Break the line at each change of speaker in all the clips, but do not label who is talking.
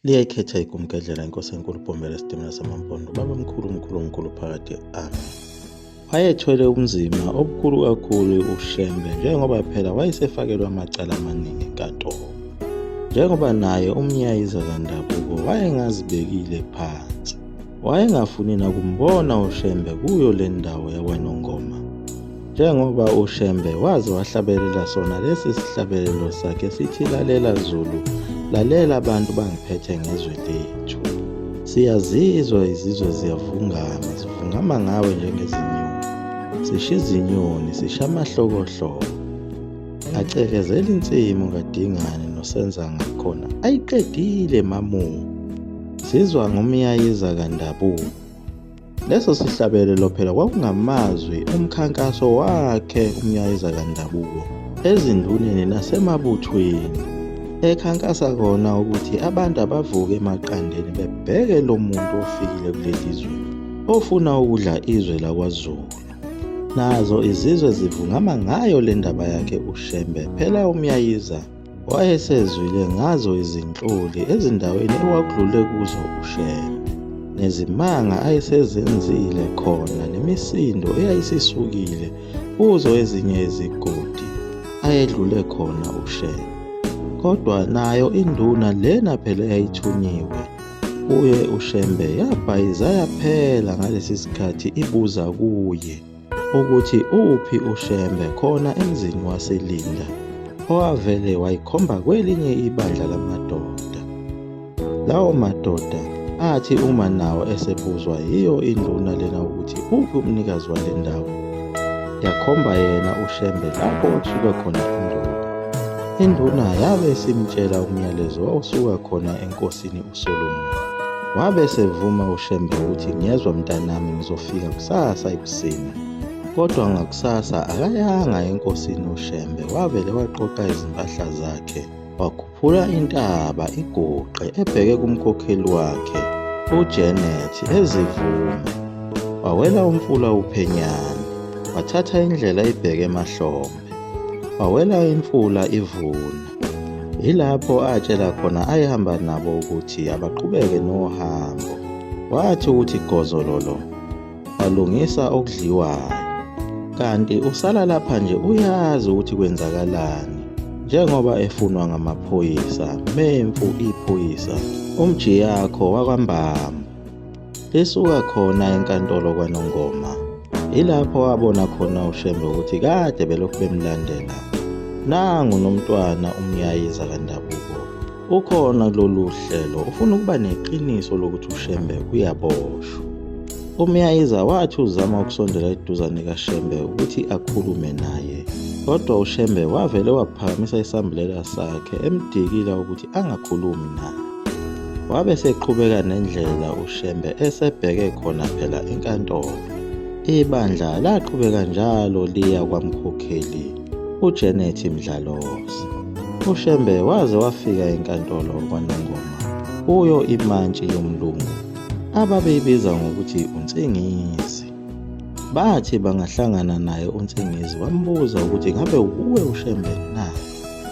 Liyayikhetha igumgedlela inkosi enkulu Bhombela esitimela samaMpondo baba mkhulu mkhulu mkhulu phakade amen. Wayethwele ubunzima obukhulu kakhulu uShembe njengoba phela wayesefakelwe amacala amaningi enkantolo. Njengoba naye uMnyayiza kaNdabuko wayengazibekile phansi. Wayengafuni nakumbona uShembe kuyo le ndawo yakwaNongoma. Njengoba uShembe waze wahlabelela sona lesi sihlabelelo sakhe sithi lalela Zulu, lalela abantu bangiphethe ngezwe lethu. Siyazizwa izizwe ziyavungama, zivungama ngawe njengezinyoni. Sisha izinyoni, sisha amahlokohloko. Acekezela insimu kaDingane noSenzangakhona ayiqedile mamu. Sizwa ngomyayiza kaNdabuko. Leso sihlabelelo phela kwakungamazwi omkhankaso wakhe uMnyayiza kaNdabuko ezinduneni nasemabuthweni ekhankasa kona ukuthi abantu abavuke emaqandeni bebheke lo muntu ofikile kuleli zwe ofuna ukudla izwe lakwaZulu. Nazo izizwe zivungama ngayo le ndaba yakhe uShembe phela uMyayiza Wayesezwile ngazo izinhloli ezindaweni ekwakudlule kuzo uShembe, nezimanga ayesezenzile khona nemisindo eyayisisukile kuzo ezinye izigodi ayedlule khona uShembe. Kodwa nayo induna lena phela eyayithunyiwe kuye uShembe yabhayiza yaphela ngalesi sikhathi ibuza kuye. Ukuthi uphi uShembe khona emzini waseLinda owavele wayikhomba kwelinye ibandla lamadoda. Lawo madoda athi uma nawo esebuzwa yiyo induna lena ukuthi uphi umnikazi wale ndawo, yakhomba yena uShembe lapho kusuka khona induna. Induna yabe isimtshela umyalezo wawusuka khona enkosini uSolomon. Wabe esevuma uShembe ukuthi ngiyezwa mntanami ngizofika kusasa ekuseni. Kodwa ngakusasa akayanga enkosini uShembe wavele waqoqa izimpahla zakhe wakhuphula intaba iguqe ebheke kumkhokheli wakhe uJanet ezivuma. Wawela umfula uPhenyane wathatha indlela ibheke emahlombe. Wawela imfula ivuna. Yilapho atshela khona ayehamba nabo ukuthi abaqhubeke nohambo. Wathi ukuthi gozololo walungisa okudliwayo. Kanti usala lapha nje uyazi ukuthi kwenzakalani njengoba efunwa ngamaphoyisa memfu iphoyisa umjiyakho wakwaMbambo. Lisuka khona enkantolo kwaNongoma. Yilapho wabona khona uShembe ukuthi kade belokhu bemlandela. Nangu nomntwana uMyayiza kaNdabuko ukhona kulolu hlelo ufuna ukuba neqiniso lokuthi uShembe uyaboshwa. UMyayiza wathi uzama ukusondela eduzane kaShembe ukuthi akhulume naye, kodwa uShembe wavele waphakamisa isambulela sakhe emdikila ukuthi angakhulumi naye. Wabe eseqhubeka nendlela uShembe esebheke khona phela enkantolo. Ibandla laqhubeka njalo liya kwamkhokheli uJenet Mdlalose. UShembe waze wafika enkantolo kwaNongoma kuyo imantshi yomlungu ababeyibiza ngokuthi uNsingizi. Bathi bangahlangana naye uNsingizi wambuza ukuthi ngabe wuwe uShembe na?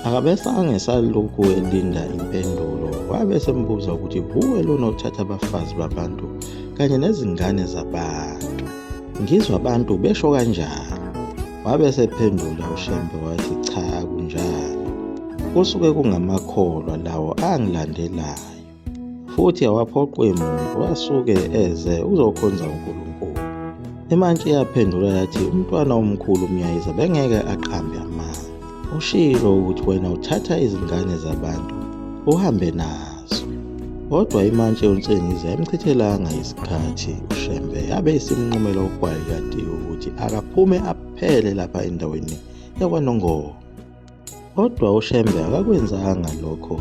Akabesange salokhu elinda impendulo wabe esembuza ukuthi wuwe lona othatha abafazi babantu kanye nezingane zabantu. Ngizwa abantu besho kanjalo. Wabe esephendula uShembe wathi cha akunjalo. Kusuke kungamakholwa lawo angilandelayo. Futhi awaphoqwe muntu wasuke eze uzokhonza uNkulunkulu. Imantshi yaphendula yathi umntwana omkhulu uMyayiza bengeke aqambe amanga. Ushilo ukuthi wena uthatha izingane zabantu uhambe nazo. Kodwa imantshi uNtsengizi ayimchithelanga isikhathi uShembe yabe isimnqumela ugwayi katiyo ukuthi akaphume aphele lapha endaweni yakwaNongoma. Kodwa uShembe akakwenzanga lokho.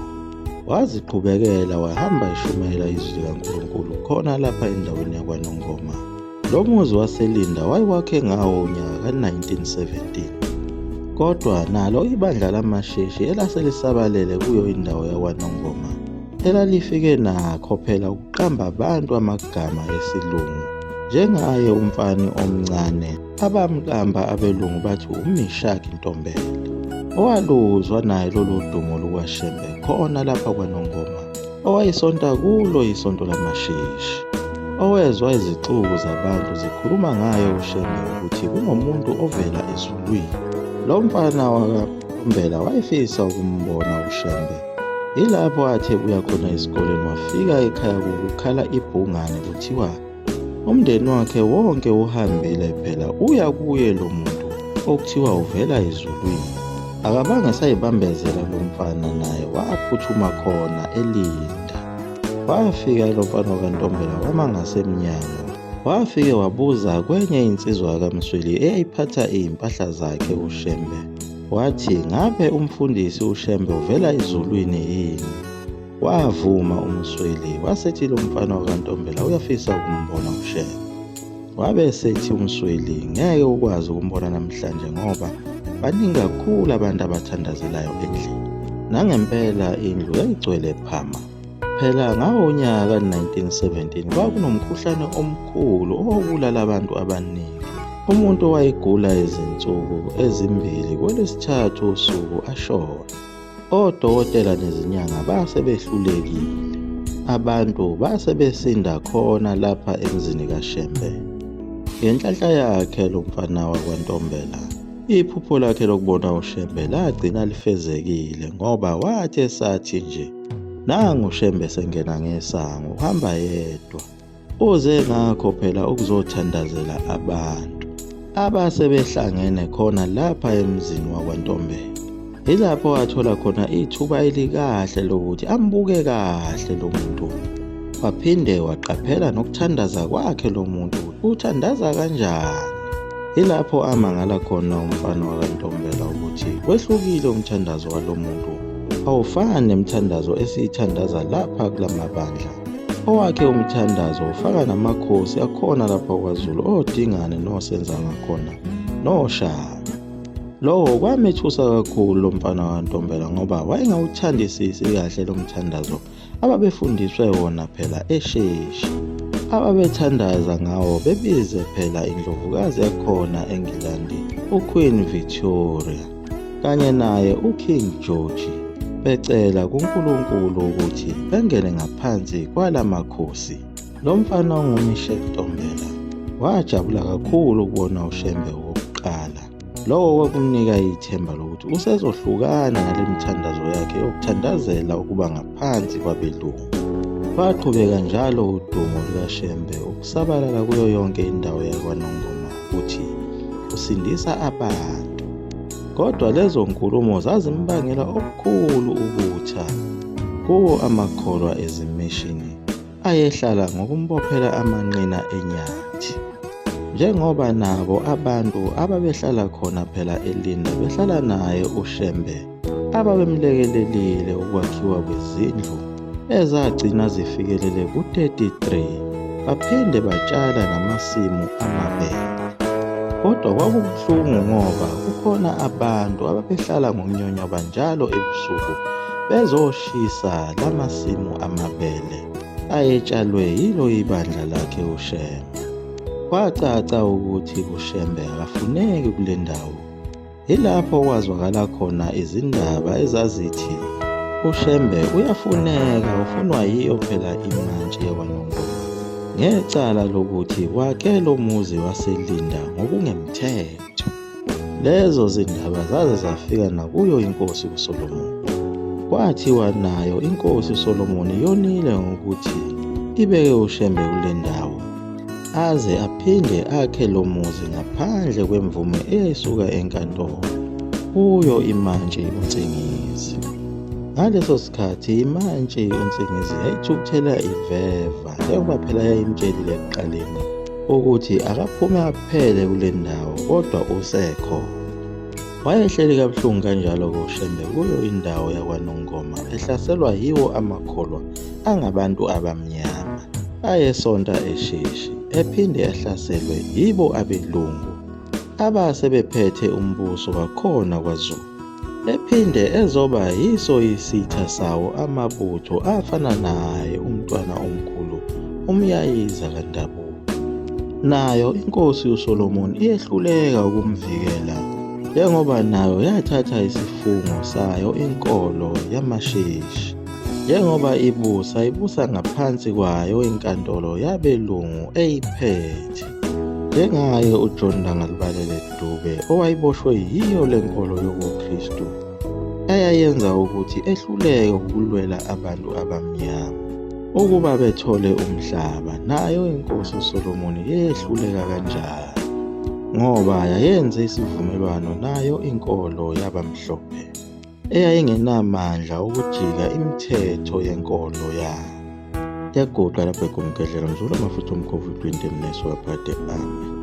Waziqhubekela wahamba eshumayela izwi likaNkulunkulu khona lapha endaweni yakwaNongoma. Lo muzi waseLinda wayewakhe ngawo unyaka ka-1917. Kodwa nalo ibandla lamaSheshi elase lisabalele kuyo indawo yakwaNongoma elalifike nakho phela ukuqamba abantu amagama esilungu njengaye umfani omncane Abamqamba abelungu bathi uMishaki Ntombela, owaluzwa naye lolu dumo lukaShembe khona lapha kwaNongoma. owayesonta kulo isonto lamaShishi, owezwa izixuku zabantu zikhuluma ngaye uShembe ukuthi kunomuntu ovela ezulwini. Lo mfana wakaNtombela wayefisa ukumbona uShembe. Yilapho athi ebuya khona esikoleni wafika ekhaya kukhala ibhungane kuthiwa Umndeni wakhe wonke uhambile phela uya kuye lo muntu okuthiwa uvela ezulwini. Akabange esayibambezela lo mfana naye waphuthuma khona elinda. Wafika lo mfana wakaNtombela wama ngasemnyango. Wafike wabuza kwenye insizwa kaMsweli eyayiphatha iy'mpahla zakhe uShembe. Wathi ngabe umfundisi uShembe uvela ezulwini yini? Wavuma uMsweli wasethi lo mfana wakaNtombela uyafisa ukumbona uShembe. Wabe esethi uMsweli ngeke ukwazi ukumbona namhlanje ngoba baningi kakhulu abantu abathandazelayo endlini. Nangempela indlu yayigcwele phama. Phela ngawo unyaka ka-1917 kwakunomkhuhlane omkhulu owawubulala abantu abaningi. Umuntu owayegula izinsuku ezimbili kwelesithathu usuku ashone. Odokotela nezinyanga base behlulekile. Abantu base besinda khona lapha emzini kaShembe. Ngenhlanhla yakhe lo mfana wakwaNtombela, iphupho lakhe lokubona uShembe lagcina lifezekile ngoba wathi esathi nje nangu uShembe sengena ngesango uhamba yedwa. Uze ngakho phela ukuzothandazela abantu abase behlangene khona lapha emzini wakwaNtombela. Yilapho athola khona ithuba elikahle lokuthi ambuke kahle lo muntu. Waphinde waqaphela nokuthandaza kwakhe lo muntu, uthandaza kanjani. Yilapho amangala khona umfana wakaNtombela ukuthi wehlukile umthandazo walo muntu, awufani nemthandazo esiyithandaza lapha kulamabandla. Owakhe umthandazo ufaka namakhosi akhona lapha kwaZulu oDingane noSenzangakhona noShaka. Lowo kwamethusa kakhulu lo mfana kaNtombela ngoba wayengawuthandisisi kahle lo mthandazo ababefundiswe wona phela eSheshi. Ababethandaza ngawo bebize phela indlovukazi yakhona eNgilandi uQueen Victoria. Kanye naye uKing George becela kuNkulunkulu ukuthi bengene ngaphansi kwala makhosi. Lo mfana onguMishek Ntombela wajabula kakhulu ukubona uShembe okokuqala. Lokho kwakumnika ithemba lokuthi usezohlukana nale mithandazo yakhe yokuthandazela ukuba ngaphansi kwabelungu. Lwaqhubeka njalo udumo lukaShembe ukusabalala kuyo yonke indawo yakwaNongoma ukuthi usindisa abantu. Kodwa lezo nkulumo zazimbangela obukhulu ubutha kuwo amakholwa ezimishini ayehlala ngokumbophela amanqina enyathi. Njengoba nabo abantu ababehlala khona phela eLinda behlala naye uShembe ababemlekelelile ukwakhiwa kwezindlu ezagcina zifikelele ku-33 baphinde batshala namasimu amabele. Kodwa kwakubuhlungu ngoba kukhona abantu ababehlala ngokunyonyoba njalo ebusuku bezoshisa lamasimu amabele ayetshalwe yilo ibandla lakhe uShembe. Kwacaca ukuthi uShembe akafuneki kule ndawo. Yilapho kwazwakala khona izindaba ezazithi uShembe uyafuneka ufunwa yiyo phela imantshi yakwaNongoma ngecala lokuthi wakhe lo muzi waseLinda ngokungemthetho. Lezo zindaba zaze zafika nakuyo inkosi uSolomoni. Kwathiwa nayo inkosi uSolomoni yonile ngokuthi ibeke uShembe kule ndawo aze aphinde akhe lo muzi ngaphandle kwemvume eyayisuka enkantolo kuyo imantshi uNsingizi. Ngaleso sikhathi imantshi uNsingizi yayithukuthela iveva njengoba phela yayimtshelile ekuqaleni ukuthi akaphume aphele kule ndawo kodwa usekhona. Wayehleli kabuhlungu kanjalo koShembe kuyo indawo yakwaNongoma ehlaselwa yiwo amakholwa angabantu abamnyama ayesonta eShishi ephinde ehlaselwe yibo abelungu abase bephethe umbuso wakhona kwaZulu ephinde ezoba yiso isitha sawo amabutho afana naye umntwana omkhulu uMyayiza kaNdabuko. Nayo inkosi uSolomon iyehluleka ukumvikela njengoba nayo yathatha isifungo sayo inkolo yamaShishi. Njengoba ibusa, ibusa ngaphansi kwayo inkantolo yabelungu eyiphethe. Njengaye uJohn Langalibalele Dube owayiboshwe yiyo le nkolo yobuKristu eyayenza ukuthi ehluleke ukulwela abantu abamnyama ukuba bethole umhlaba, nayo inkosi uSolomoni yehluleka kanjalo ngoba yayenze isivumelwano nayo inkolo yabamhlophe eyayingenamandla okujika imithetho yenkolo yayo. Yaguqa lapha egumgedlela mzulu amafutha omkhovu 20 mneso waphade. Amen.